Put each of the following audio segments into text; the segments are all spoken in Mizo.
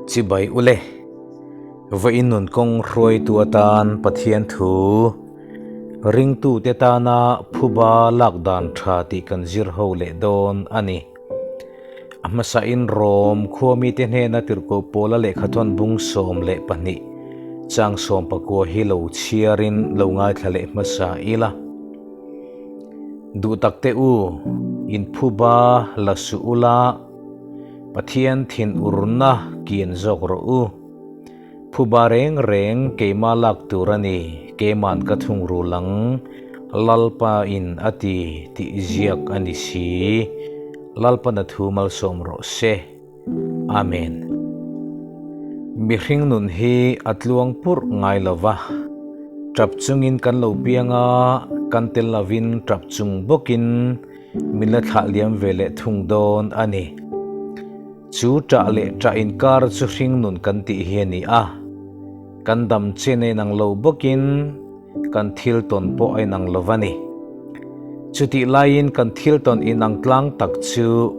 Chibai ule. Vawiin nun kawng hruaitu atan Pathian thu ringtute tana phuba lak dan tha tih kan zir ho leh dawn a ni. A hmasain Rom khua mite hnena tirhkoh Paula lehkhathawn bung 12 chang 19 hi lo chhiarin lo ngaithla leh hmasa ila. Duh takte u, in phuba la suh ula, Pathian thinurna kian zawk rawh u. Phuba reng reng keimah lak tur a ni, keiman ka thungrul ang, Lalpa in a ti tih ziak a ni si. Lalpan a thu malsawm rawh se. Amen. Mihring nun hi a tluang purh ngai lo va, tap chungin kan lo piang a, kan tel lovin tap chung bawkin min la thlah liam ve leh thung dawn a ni. Chu ṭah leh ṭah inkar chu hring nun kan tih hi a ni a, kan dam chen a inang lo bawkin kan thil tawn pawh a inang lo va ni. Chutih laiin kan thil tawn inang tlang tak chu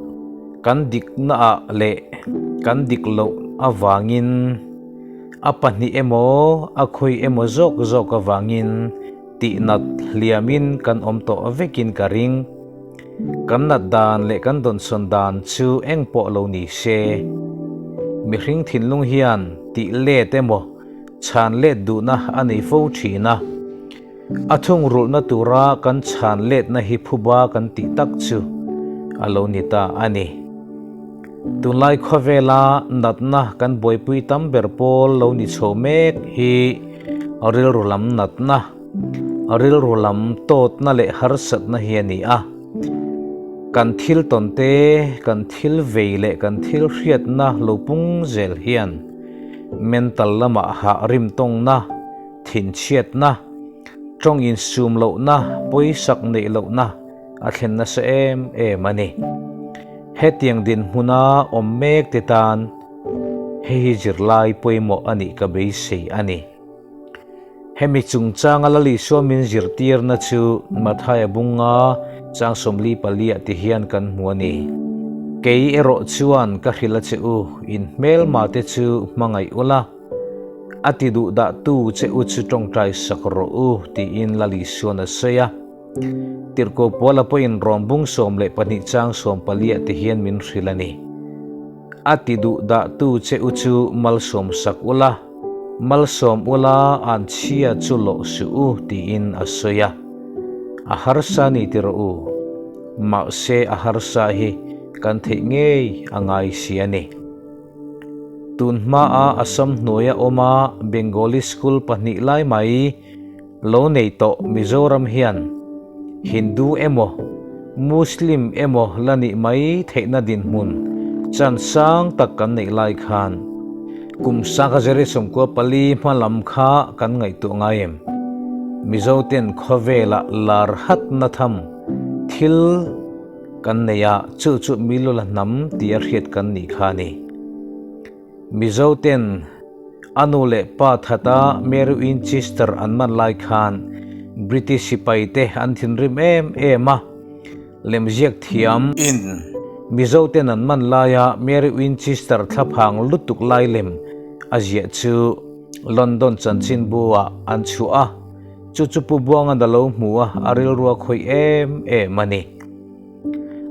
kan diknaah leh kan dik loh avangin a pahnih emaw a khawi emaw zawk zawk avangin Tihnat hliamin kan awm tawh vekin ka ring. Kan nat dan leh kan dawnsawn dan chu eng pawh lo ni se. Mihring thinlung hian tih let emaw chhan let duhna a nei fo thin a. A thungrulhna tura kan chhan letna hi phuba kan tih tak chu a lo ni ta a ni. Tunlai khawvela natna kan buaipui tam ber pawl lo ni chho mek hi Rilru lam natna, rilru lam tawtna leh harsatna hi a ni a. Kan thil tawn te, kan thil vei leh kan thil hriatna lo pung zel hian mental lamah hah rimtawngna, thinchhiatna, tawng insum lohna, pawisak neih lohna a thlen nasa em em a ni. Hetiang dinhmuna awm mek te tan Hei hi zirlai pawimawh a nih ka beisei a ni. Hemi chungchanga Lal Isua min zirtirna chu Mathaia bunga chang 44 ah ti hian kan hmu a ni. Kei erawh chuan ka hrilh a che u, in hmelma te chu hmangaih ula, a ti duh dah tu che u chu tawngtai sak rawh u, tiin Lal Isuan a sawi a. Tirhkoh Paula pawhin Rom bung 12 chang 14 ah ti hian min hrilh a ni. A ti duh dah tu che u chu malsawm sak ula, malsawm ula an chhia chu lawh suh u tiin a sawi a. A harsa ni ti rawh u, mahse a harsa hi kan theih ngei a ngai si a ni. Tun hmaa Assam hnuaia awma Bengali school pahnih lai mai Lo nei tawh Mizoram hian Hindu emaw Muslim emaw la nih mai theihna dinhmun chan sang tak kan neih lai khan kum sangha zeri 94 hma lam kha kan ngaihtuah ngai em? Mizoten khawvelah lar hatna tham thil kan nei a, chu chu Milula hnam tia hriat kan nih kha a ni. Mizoten a nu leh pa thata Mary Winchester an man lai khan British sipaite an thinrim em em a, lemziak thiam in Mizoten an man laia Mary Winchester thlaphang lutuk lai lem a ziah chu London chanchinbu ah an chhuah a, chu chu Pu Buangan a lo hmu a, a rilru a khawih em em a ni.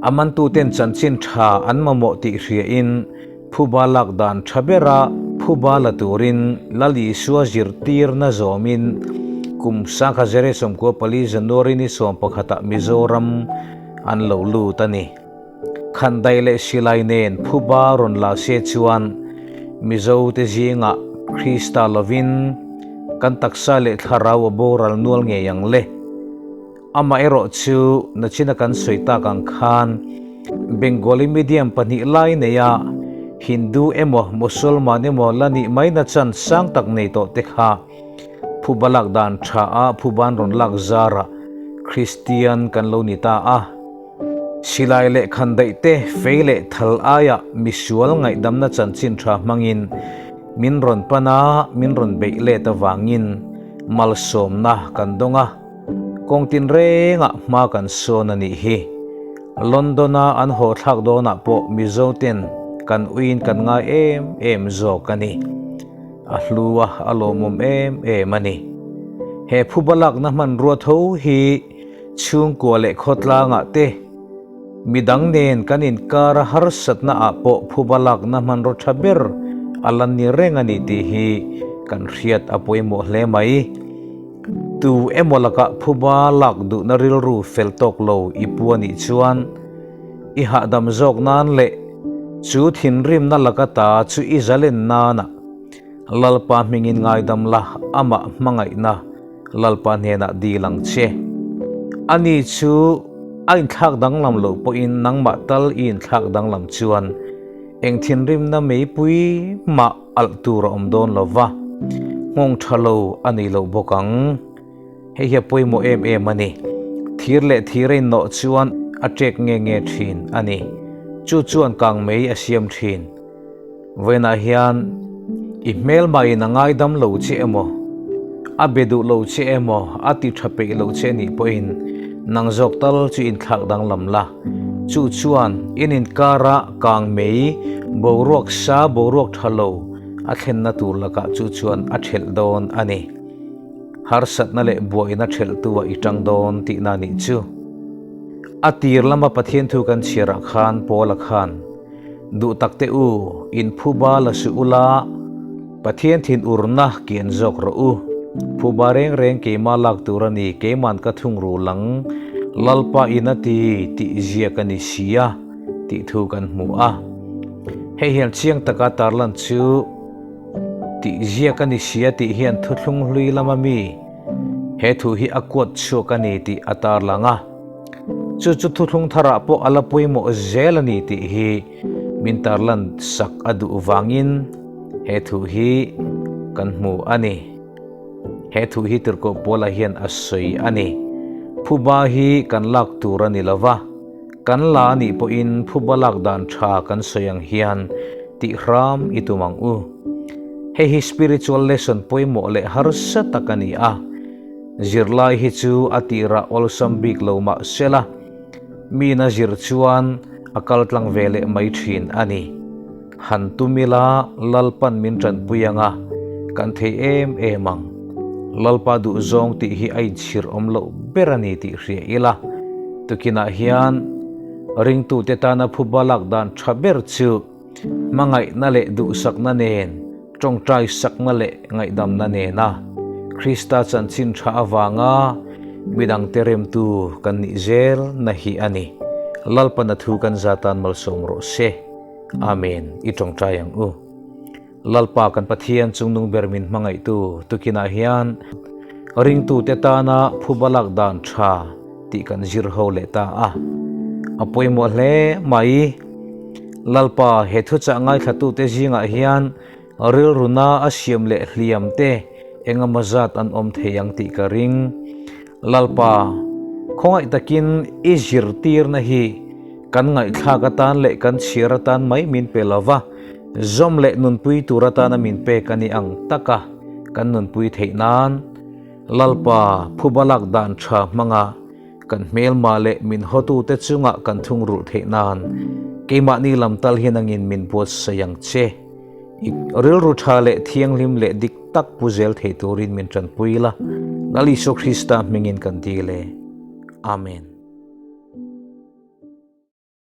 A mantuten chanchin tha an mamawh tih hriain phuba lak dan tha bera phuba la turin Lal Isua zirtirna zawmin kum 1994 January ni 11 ah Mizoram an lo lut a ni. Khandai leh silai nen phuba rawn la se chuan Mizote zingah Krista lovin kan taksa leh thlarau a boral nual ngei ang le. Amaherawh chu nachina kan sawi tak ang khan Bengali medium pahnih lai neia Hindu emaw Musalman emaw la nih mai na chan sang tak nei tawh te kha phuba lak dan tha a phuban rawn lak zarah Kristian kan lo ni ta a. Silai leh khandaih te fei leh thal aiah misual ngaihdamna chanchin tha hmangin min rawn pan a, min rawn beih let avangin malsawmna kan dawng a. Kawng tinrengah hma kan sawn a nih hi. London-a an haw thlak dawnah pawh Mizoten kan uiin kan ngai em em zawk a ni. A hlu a, a lawmawm em em a ni. He phuba lakna hmanrua tho hi chhungkua leh khawtlangah te, midang nen kan inkar a harsatna ah pawh phuba lakna hmanraw tha ber a la ni reng a ni tih hi kan hriat a pawimawh hle mai. Tu emaw lakah phuba lak duhna rilru fel tawk lo i pu a nih chuan i hahdam zawk nan leh chu thinrimna laka ta chu i zalen nana Lalpa hmingin ngaidam la amah hmangaihna Lalpa hnenah dil ang che. Ani chu a inthlak danglam loh pawhin nangmah tal i inthlak danglam chuan eng thinrimna meipui mah alh tur a awm dawn lo va, nghawng tha lo a nei lo bawk ang. Hei hi a pawimawh em em a ni. Thir leh thir a innawh chuan a ṭek nge nge ṭhin a ni. Chu chuan kang mei a siam ṭhin. Vawiinah hian i hmelmahin a ngaidam lo che emaw, a be duh lo che emaw, a ti tha peih lo che nih pawhin nang zawk tal chu inthlak danglam la. Chu chuan in inkara kang mei boruak sa boruak tha lo a thlenna tur lakah chu chuan a thelh dawn a ni. Harsatna leh buaina thelhtu ah i tang dawn tihna nih chu. A tir lama Pathian thu kan chhiarah khan Paula khan, Duh tak teh u, in phuba la suh ula, Pathian thin urna kian zawk rawh u. Phuba reng reng keimah lak tur a ni, keiman ka thungrul ang, Lalpa in a ti tih ziak a ni si a, tih thu kan hmu a. Hei hian chiang taka tarlan chu tih ziak a ni si a tih hian thuthlung hlui lama mi he thu hi a kuat chhuak a ni tih a tarlang a. Chu chu thuthlung tharah pawh a la pawimawh zel a ni tih hi min tarlan sak a duh vangin he thu hi kan hmu a ni. He thu hi Tirhkoh Paula hian a sawi a ni. Phuba hi kan lak tur a ni lo va, kan la a nih pawhin phuba lak dan tha kan sawi ang hian tih hram i tum ang u. Hei hi spiritual lesson pawimawh leh harsa tak a ni a. Zirlai hi chu a tirah awlsam bik lo mah sela, mina zir chuan a kal tlang ve leh mai thin a ni. Han tum ila Lalpan min tanpui ang a, kan thei em em ang. Lalpa duhzawng tih hi a inchhir awm loh ber a ni tih hria ila, tukinah hian ringtute tana phuba lak dan tha ber chu Hmangaihna leh duhsakna nen, tawngtai sakna leh ngaihdamna nena Krista chanchin tha avanga midangte remtu kan nih zel na hi a ni. Lalpana thu kan za tan malsawm rawh se. Amen. I tawngtai ang u. Lalpa kan Pathian chungnung ber min hmangaihtu tukinah hian ringtute tana phuba lak dan tha tih kan zir ho leh ta a. A pawimawh hle mai. Lalpa, he thuchah ngaithlatute zingah hian rilruna a siam leh hliam te engemaw zat an awm thei ang tih ka ring. Lalpa, khawngaih takin i zirtirna hi kan ngaihthlak atan leh kan chhiar atan mai min pe lo va, zawm leh nunpui tur atana min pek a ni ang taka kan nunpui theih nan Lalpa, phuba lak dan tha hmanga kan hmelma leh min hawtute chunga kan thungrulh theih nan keimahni lam tal hian angin min buatsaih ang che. I rilru tha leh thianghlim leh dik tak pu zel thei turin min tanpui la, Lal Isua Krista hmingin kan dil e. Amen.